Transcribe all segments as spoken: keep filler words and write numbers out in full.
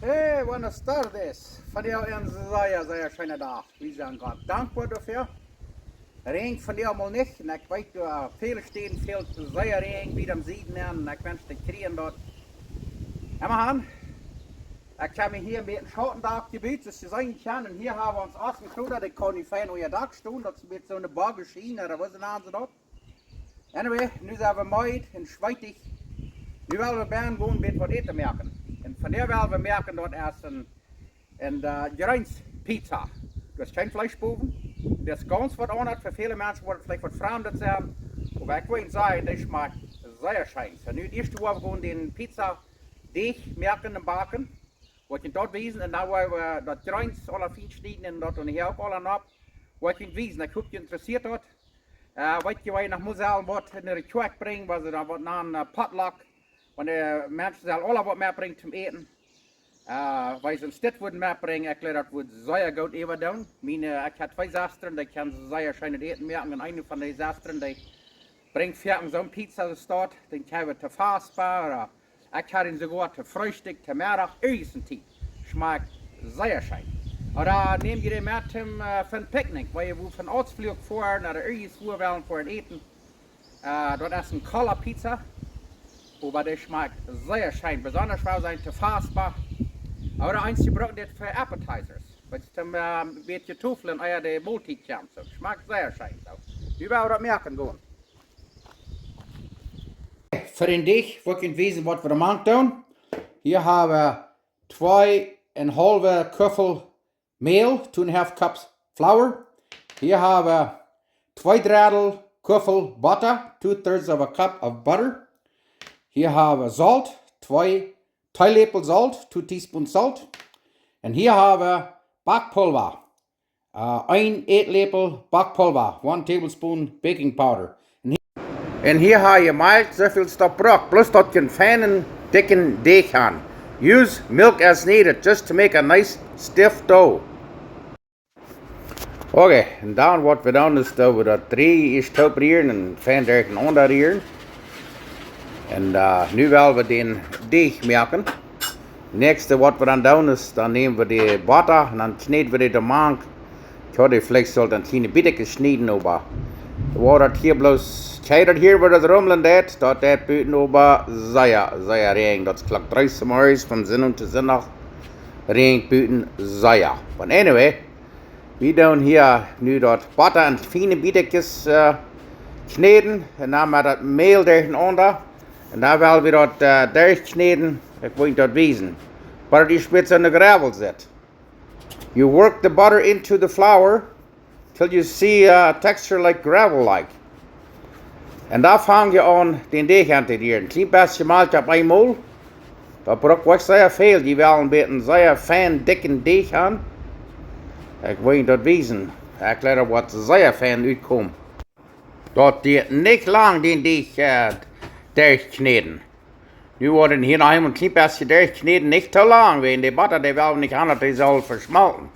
Hey, buenas tardes. Vondoag een sea, sea scheena Dach. Wie sent Gott dankboa doafäa. Räajent vondoag mol nich. Un ekj weet, doa väle Städen fält sea Räajen, wia aum Sieden. Un ekj wensch, dee kjrieen daut emma aun. Ekj hab mie hia een bät Schautendak jebut, soo aus jie seenen kjennen. Un hia hab wie ons Ossen Kruda, dee kaun nu fein unja Dak stonen. Daut es een bät soone Bogge Schien, ooda waut nanen see daut? Anyway, nu sent wie meed un schweetich. Nu well wie bennen gonen, bät waut Äten moaken. Un vondoag well wie moaken, daut es een, een, äh, Jreenspizza. Doa es kjeen Fleesch bowen. Daut es gaunz waut aundret. Fa väle Menschen woat et veleicht waut Framdet sennen. Oba ekj well sajen, dee schmakjt sea scheen. Soo, nu daut ieeschte woa wie gonen dän Pizzadeech moaken un backen. Woa ekj junt daut wiesen un dan woa wie daut Jreens aula fien schnieden un daut dan hia uk aula nopp. Woa ekj junt wiesen, ekj hop, junt interesseet daut. Äh, weet jie, wan jie no Mosel waut en de Kjoakj brinjen, wan see dan waut nanen, äh, Potluck, wan de Menschen sellen aula waut metbrinjen toom Äten. Äh, wan see ons dit wudden metbrinjen, ekj jleew, daut wudd sea goot äwadoonen. Miene, äh, ekj hab twee Sestren, dee kjennen sea scheen Äten moaken. Un eene von de Sestren, dee brinjt foaken soon Pizza aus daut, dän kjenn wie to Vespa, ooda ekj hab dän soogoa to Freestikj, to Meddach, irjent eene Tiet. Schmakjt sea scheen. Ooda näm jie dän met toom, äh, fa een Picknick, wan jie wua fa een Utfluch foaren, ooda irjentwua wellen foaren äten. Äh, daut es een Kola Pizza. Oba dee schmakjt sea scheen, besonda wan see to Vespa. Ooda eenje brucken dit fa Appetizers. Waut toom, äh, bät Tofel un ea de Moltiet kjemt. Soo, schmakjt sea scheen. Soo. Nu woa wie daut moaken gonen. Fa dän Deech woa ekj junt wiesen, waut wie doa mank doonen. Hia hab wie twee un een haulwe Kuffel Mäl, two and a half cups flour. Hia hab wie twee Dredel Kuffel Botta, two thirds of a cup of butter. Hia hab wie Solt, twee Teeläpel Solt, two teaspoons salt. Un hia hab wie Backpulva, äh, een Ätläpel Backpulva, one tablespoon baking powder. Un hia, un hia hab jie Malkj, soo väl aus daut brukt, bloos daut jie een feinen, dikjen Deech haben. Use milk as needed, just to make a nice stiff dough. Okay, un dan waut wie doonen es, daut wie daut Deech ieescht toop rieren un fein derchenaunda rieren. Un, äh, nu well wie dän Deech moaken. Näakjste waut wie dan doonen es, dan näm wie de Botta un dan kjnäd wie dee doamank. Jo, dee Fleesch saul dan kjliene Bietekjes schnieden, oba woa daut hia bloos, kjikj daut hia, woo daut rumlen deit, daut deit buten oba sea, sea räajnen. Daut es Klock dree zemorjes, von Sinnowent to Sinndach, räajent buten sea. But anyway, wie doonen hia nu daut Botta en fiene Bietekjes, äh, kjnäden un dan met daut Mäl derchenaunda. Un dan well wie daut, äh, derchkjnäden, ekj well junt daut wiesen. Oba daut es met soone Gravel sit. You work the butter into the flour till you see a texture like gravel-like. Un dan fang jie aun, dän Deech aun to rieren. Een kjlien bät Malkj opp eemol. Daut brukt nich sea väl. Jie wellen een bät een sea fein dikjen Deech haben. Ekj well junt daut wiesen. Ekj jleew, daut woat sea fein utkomen. Daut diet nich lang, dän Deech, äh, derchkjnäden. Nu woa wie hia noch eemol een kjlien bät derchkjnäden, nich too lang, wäajen de Botta, dee well wie nich haben, daut dee saul veschmolten.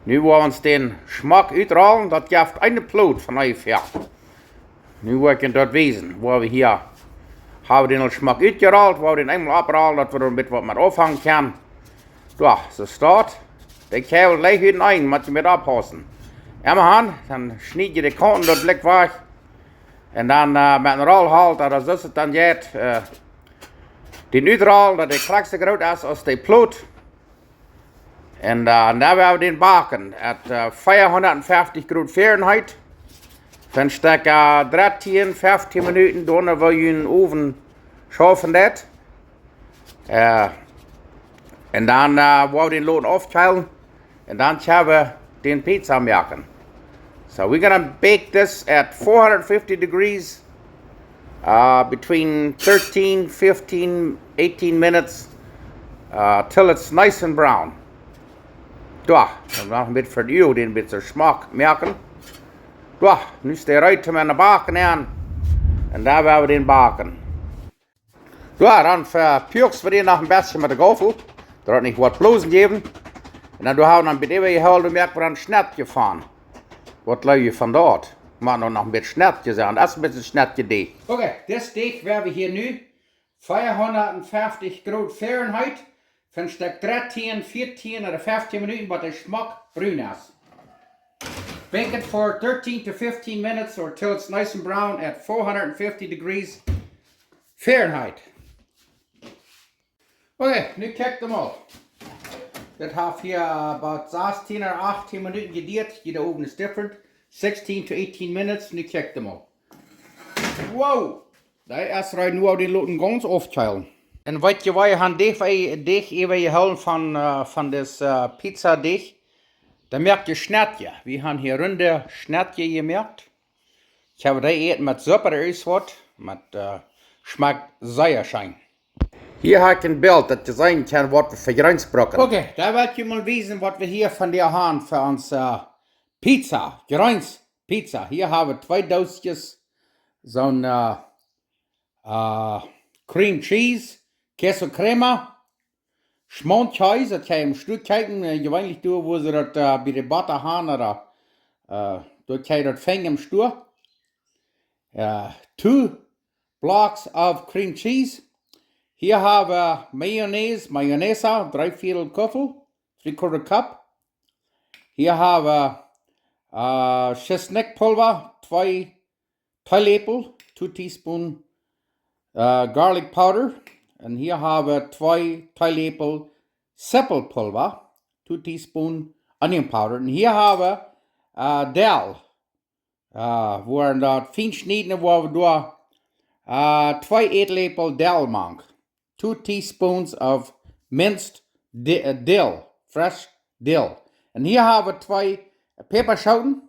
Nu woa wie ons dän schmock utrollen, daut jeft eene Plot von onjefäa. Nu woa ekj junt daut wiesen, woo wie hia, hab wie dän aul schmock utjerolt, woa wie dän eemol opprollen, daut wie doa een bät waut met aunfangen kjennen. Jo, soo steit. Dee Kjäwel leicht uteneen, mott jie met oppaussen. Emma aun, dan schnied jie de Kaunten daut Blekj wajch. Un dan, äh, met een Rollholt, daut es daut dan jeit, äh, dän utrollen, daut dee krakjt soo groot es aus de Plot. Un, äh, dan woa wie dän backen. Et, äh, veahundatfeftich Grod Fahrenheit. Fa een Stekj, äh, dartieen, feftieen Minuten, dan woa wie em Owen schaufen daut. Äh, un dan, äh, woa wie dän loten aufkjeelen. Un dan kjenn wie dän Pizza moaken. So we're gonna bake this at four hundred fifty degrees, uh, between thirteen, fifteen, eighteen minutes, uh, till it's nice and brown. Jo, dan noch een bät fa de Uagen, dän een bät schmock moaken. Jo, nu es dee reed om en de Backen aun. Un dan woa wie dän backen. Jo, dan vepulwen wie dän noch een bät met de Gaufel. Daut et nich woat Blosen jeft. Un dan doa hab wie noch een bät äwa jehoolt, doa moak wie dan een Schnetje von. Waut jleew jie von daut? Mott noch een bät Schnetje sennen. Daut es een bät Schnetje Deech. Okay, dit Deech woa wie hia nu veahundatfeftich Grod Fahrenheit Von Stekj dartieen, vieetieen ooda feftieen Minuten, waut de Schmock brun es. Bake it for thirteen to fifteen minutes or till it's nice and brown at four hundred fifty degrees Fahrenheit. Okay, nu kjikj mol. Dit haft hia about sasteen ooda achtieen Minuten jedieet. Jieda oven is different. Sixteen to eighteen minutes. Nu kjikj mol. Wow! Dee es reed, nu woa wie dän loten gaunz aufkjeelen. Un weet jie, woo jie han Deeg, Deeg äwa jehoolen von, äh, von dit, äh, Pizzadeeg? Dan moakt jie Schnetjes. Wie han hia runde Schnetjes jemoakt. Ekj hab dee jejäten met Supp ooda irjent waut. Met, äh, schmakjt sea scheen. Hia hab ekj een Bilt, daut jie seenen kjennen, waut wie fa Jreens brucken. Okay, dan well ekj junt mol wiesen, waut wie hia vondoag han fa onse, äh, Pizza. Jreens Pizza. Hia hab wie twee Doosjes, soon, äh, äh, Cream Cheese, Queso Crema, Schmaunkjees, daut kjenn jie em Stua kjeepen, äh, jeweenlich doa, wua see daut, äh, bie de Botta han, ooda, äh, doa kjenn jie daut finjen em Stua. Äh, two blocks of cream cheese. Hia hab wie Mayonnaise, Mayonesa, dree Viertel Kuffel, three quarter cup. Hia hab wie, äh, Schisnikjpulva, twee Teeläpel, two teaspoon, äh, garlic powder. Un hia hab wie twee Teeläpel Sipelpulva, two teaspoon onion powder. Un hia hab wie, äh, Dell, äh, woaren daut fien schnieden, woa wie doa, äh, twee Ätläpel Dell mank. Two teaspoons of minced di-, äh, dill, fresh dill. Un hia hab wie twee Päpaschooten,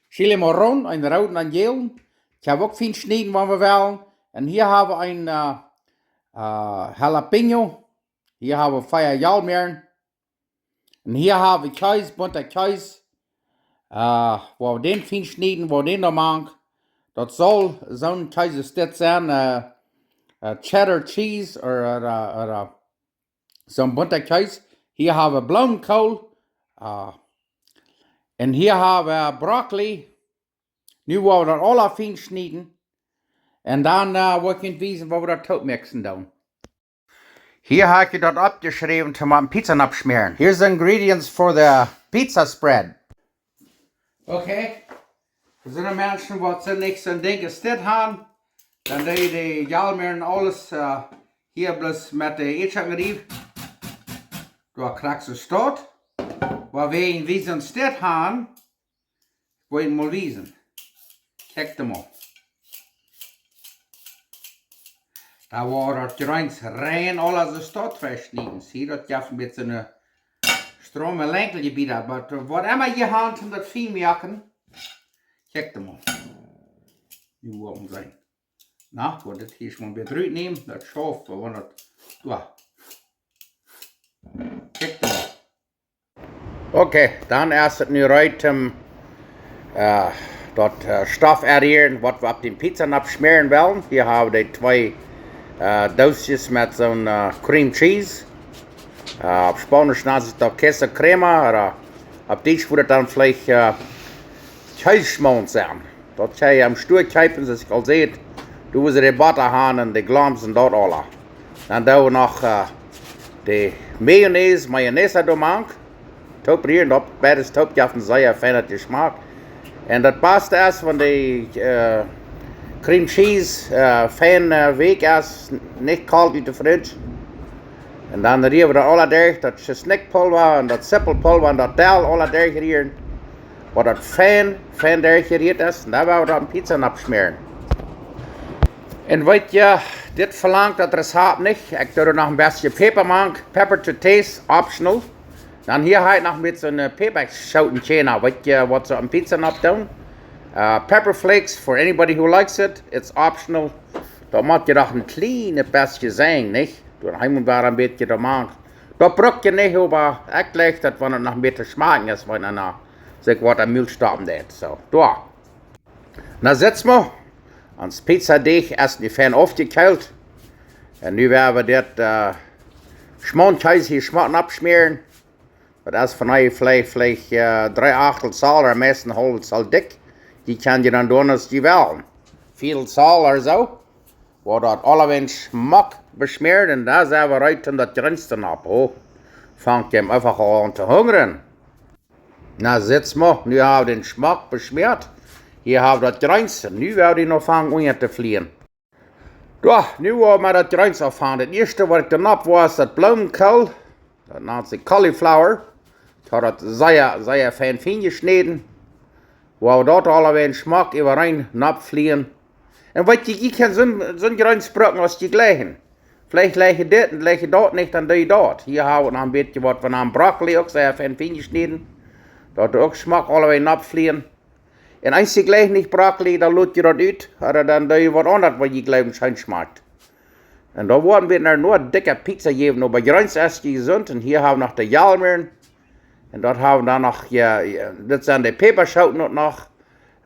chile morrón, een rooden un een jälen. Kjenn wie uk fien schnieden, wan wie wellen. Un hia hab wie een, äh, äh, jalapeño. Hia hab wie vea Jalmäaren. Un hia hab wie Kjees, bunta Kjees. Äh, woa wie dän fien schnieden, woa wie dän doa mank. Daut saul soon Kjees aus dit sennen, äh, äh, Cheddar Cheese ooda, ooda, ooda soon bunta Kjees. Hia hab wie Bloomenkool. Äh, un hia hab wie Brokkoli. Nu woa wie daut aula fien schnieden. Un dan, äh, woa ekj junt wiesen, woo wie daut toop mixen doonen. Hia hab ekj daut oppjeschräwen, toom opp Pizza nopp schmäaren. Here's the ingredients for the pizza spread. Okay. Doa sent Menschen, waut see nich soon Dinkj aus dit han, dan dee, dee Jalmäaren aules, äh, hia bloos met de Eadschocken riewen. Doa krakjt soo staut. Oba wäajen wie soon dit han, woa ekj mol wiesen. Kjikj mol. Doa woat daut Jreens rein aula soo staut veschnieden. See, daut jeft een bät een straume Lenkel hia bie daut, oba waut emma jie han, om daut fien moaken. Kjikj mol. Nu woa wie seenen. Na, woa dit hia mol een bät rutnämen, daut schauft, oba wan daut, doa. Kjikj mol. Okay, dan es et nu reed om, äh, daut, äh, Stoff erhieren, waut wie opp dän Pizza nopp schmäaren wellen. Hia hab wie dee twee, äh, Doosjes met soon, äh, Cream Cheese. Äh, opp Spaunisch nant sikj daut Queso Crema, ooda opp Dietsch wudd et dan veleicht, äh, Kjeesschmaunt sennen. Daut kjenn jie em Stua kjeepen, soo aus ekj aul säd. Doa wua see de Botta han un de Glomsen un daut aula. Dan doo wie noch, äh, de Mayonnaise, Mayonesa doa mank. Toop rieren, daut beides toop jeft een sea fienet Jeschmak. Un daut baste es, wan de, äh, Cream Cheese, äh, fien, äh, weekj es, nich kolt ut de Fridge. Un dan rieren wie daut aula derch, daut Schisnikjpulva un daut Sipelpulva un daut Dell aula derchrieren. Waut daut fien, fien derchjerieet es, un dan woa wie daut opp de Pizza nopp schmäaren. Un weet jie, dit velangt daut Rezept nich. Ekj doo doa noch een bät Päpa mank, pepper to taste, optional. Dan hia hab ekj noch een bät, äh, Päpaschooten, kjliene, weet jie, waut see opp de Pizza nopp doonen. Äh, pepper flakes, for anybody who likes it, it's optional. Daut mott je doch een kjlien bät sennen, nich? Doa hab wie een bät doa mank. Daut bruck je nich, oba ekj jleich daut, wan et noch een bät schmakjen es, wan eena sikj waut em Mul stoppen deit. Soo, doa. Na, sitt mol. Ons Pizzadeeg es nu fien aufjekjeelt. Un nu woa wie dit, äh, Schmaunkjees hia schmock nopp schmäaren. Daut es von mie veleicht, veleicht, äh, dree Achtel Zoll, ooda meist een haulwet Zoll dikj. Dee kjenn jie dan doonen aus jie wellen. Viertel Zoll ooda soo. Woa daut aula schmock beschmäaren un dan sent wie reed om daut Jreens nopp, ho. Fangt jie eefach aun to hungren. Na, sitt mol, nu hab wie dän Schmock beschmäat. Hia hab wie daut Jreens. Nu woa wie noch aunfangen unja to flieen. Jo, nu woa wie met daut Jreens aunfangen. Daut ieeschte waut ekj doa nopp woa, es daut Bloomenkool. Daut nant sikj Cauliflower. Ekj hab daut sea, sea fein, fein jeschnäden. Woa wie daut aulawäajen schmock äwareen nopp flieen. Un waut jie, jie kjennen soon, soon Jreens brucken aus jie jleichen. Veleicht jleichen dit un jleichen daut nich, dan doo jie daut. Hia hab wie noch een bät waut wie nanen Brokkoli, uk sea fein, fein jeschnäden. Daut deit uk schmock aulawäajen nopp flieen. Un eenje jleichen nich Brokkoli, dan lot jie daut ut. Ooda dan doo jie waut aundret, waut jie jleewen scheen schmakjt. Un dan woaren wie noch ne dikje Pizza jäwen, oba Jreens es jesunt. Un hia hab wie noch de Jalmäaren. Un daut hab wie dan noch, jo, jo, dit sent de Päpaschooten uk noch.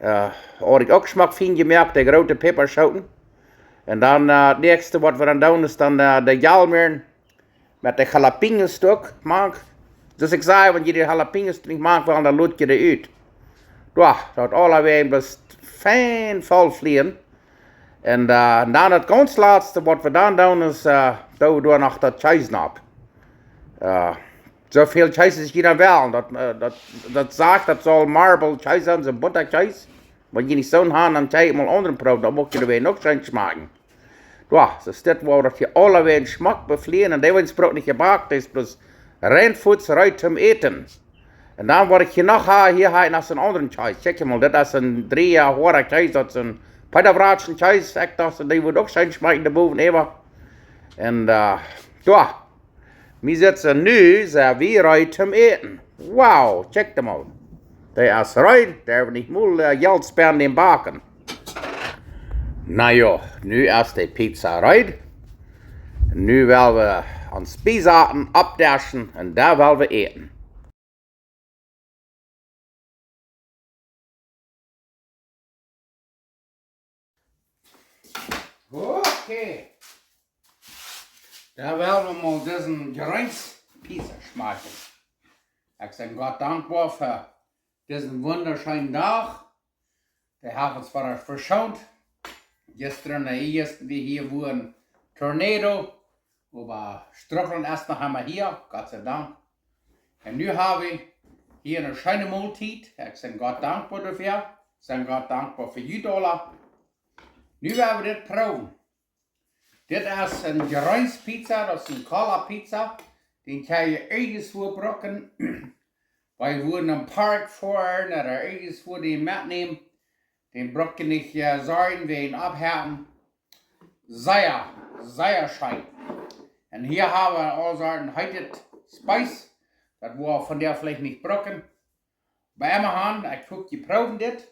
Äh, haud ekj uk schmock fein jemoakt, de groote Päpaschooten. Un dan, äh, daut näakjste waut wie dan doonen es dan, äh, de Jalmäaren met de Jalapeños doa mank. Soo aus ekj säd, wan jie de Jalapeños nich mank wellen, dan lot jie dee ut. Jo, daut aulawäajen bloos fein voll flieen. Un, äh, un dan daut gaunz latste waut wie dan doonen es, äh, doo wie doa noch daut Kjees nopp. Äh, soo väl Kjees aus jie dan wellen. Daut, äh, daut, daut sajcht, daut saul Marble Kjees sennen, soon bunta Kjees. Wan jie nich soon haben, dan kjenn jie mol aundren proowen, dan woat jie doawäajen uk scheen schmakjen. Jo, soo es dit, woa wie daut hia aulawäajen schmock beflieen. Un dee waut brukt nich jebackt, dee es bloos rein fuaz reed toom äten. Un dan waut ekj hia noch hab, hia hab ekj noch soon aundren Kjees. Kjikj mol, dit es een dree Joa oola Kjees, daut es een Peetwuatsche Kjees. Ekj docht, dee wudd uk scheen schmakjen, de bowen äwa. Un, äh, jo, wie sitte nu, sent wie reed toom äten. Wow, kjikj mol. Dee es reed, dee woat nich mol, äh, Jelt spenden dän backen. Na jo, nu es de Pizza reed. Nu well wie ons biesaten, oppdeschen un dan well wie äten. Okay. Dan well wie mol disen Jreens Pizza schmakjen. Ekj sie Gott dankboa fa disen wundascheenen Dach. Dee haft ons wada veschoont. Jistren, äh, jistren wia hia wua een Tornado. Oba Strucklaunt es noch emma hia, Gott sie Dank. Un nu hab wie hia eene scheene Moltiet. Ekj sie Gott dankboa doafäa. Ekj sie Gott dankboa fa junt aula. Nu woa wie dit proowen. Dit es een Jreens Pizza, daut es een Kola Pizza. Dän kjenn jie irjentwua brucken. Wan jie wudden em Park foaren ooda irjentwua dän metnämen, dän bruck jie nich, äh, sorjen wäajen oppheeten. Sea, sea scheen. Un hia hab wie aul soone heete Spies. Daut woa wie vondoag veleicht nich brucken. Bie emma han, ekj hop, jie proowen dit.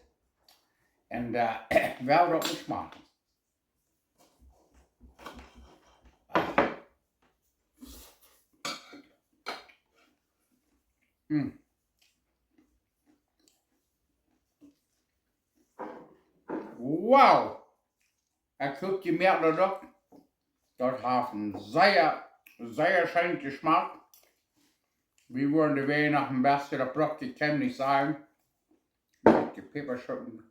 Un, äh, woa daut nich schmakjen. Mm. Wow! Ekj hop, jie moakjen daut uk. Daut haft een sea, sea scheenen Jeschmak. Wie woaren de Wäaj noch een bät daut Brokkje kjemlich seien. Met de Päpaschooten.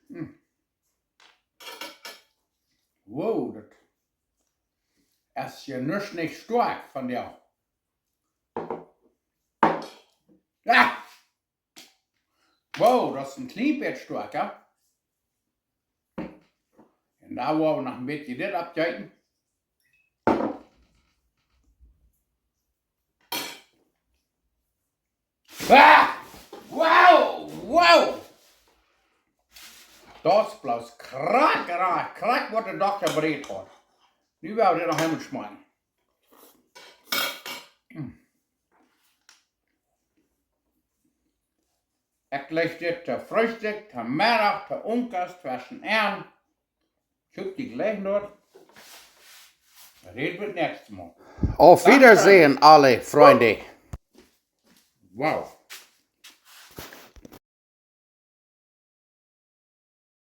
Mm. Wow, daut es je nuscht nich stoakj von dee. Ah! Wow, daut es een kjlien bät stoakj, jo? Un dan woa wie noch een bät dit oppjeeten. Ah! Wow, wow! Daut es bloos krakjt, krakjt, krakjt waut de Dokta beräd haud. Nu woa wie dit noch eemol schmakjen. Mm. Ekj jleich dit to Freestikj, to Meddach, to Owentkost, tweschen Eten. Kjikj jlikj doa. Räd wie daut näakjste Mol. Auf Wiedersehen, alle Freunde. Wow.